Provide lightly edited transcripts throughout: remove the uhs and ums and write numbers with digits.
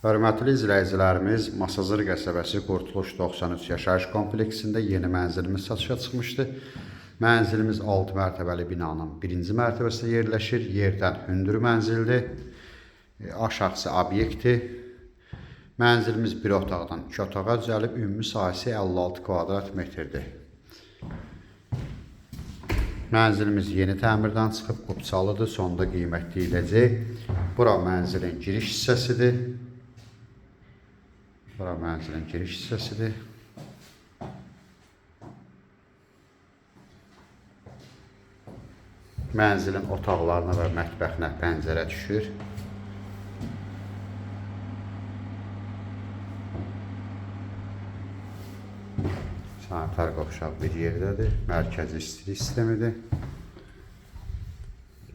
Hörmətli izləyicilərimiz, Masazır qəsəbəsi Qurtuluş 93 yaşayış kompleksində yeni mənzilimiz satışa çıxmışdı. Mənzilimiz 6 mərtəbəli binanın birinci mərtəbəsində yerləşir. Yerdən hündür mənzildir. Aşağısı obyektdir. Mənzilimiz bir otaqdan iki otağa düzəlib, ümumi sahəsi 56 kvadrat metrdir. Mənzilimiz yeni təmirdən çıxıb, qupçalıdır, sonda qiymət deyiləcək. Bura mənzilin giriş hissəsidir. Bura mənzilin giriş hissəsidir. Mənzilin otaqlarına və mətbəxinə pəncərə düşür. Sanitar qovşaq bir yerdədir. Mərkəzi istilik sistemidir.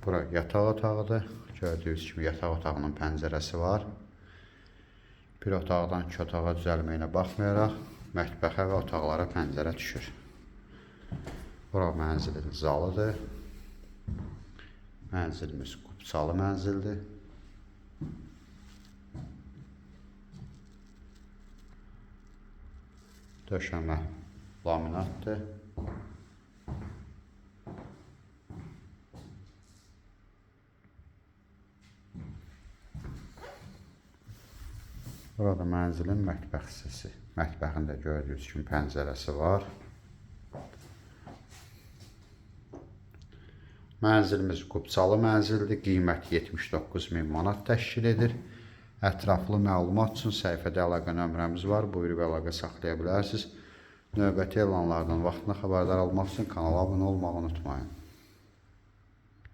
Bura yataq otağıdır. Gördüyünüz kimi yataq otağının pəncərəsi var. Bir otaqdan iki otağa düzəlməyinə baxmayaraq mətbəxə və otaqlara pəncərə düşür. Bura mənzilin zalıdır. Mənzilimiz qupçalı mənzildir. Döşəmə laminatdır. Burada mənzilin mətbəx hissəsi. Mətbəxin də gördüyünüz kimi pəncərəsi var. Mənzilimiz qupçalı mənzildir. Qiyməti 79 min manat təşkil edir. Ətraflı məlumat üçün səhifədə əlaqə nömrəmiz var. Buyurub əlaqə saxlaya bilərsiniz. Növbəti elanlardan vaxtında xəbərdar olmaq üçün kanala abunə olmağı unutmayın.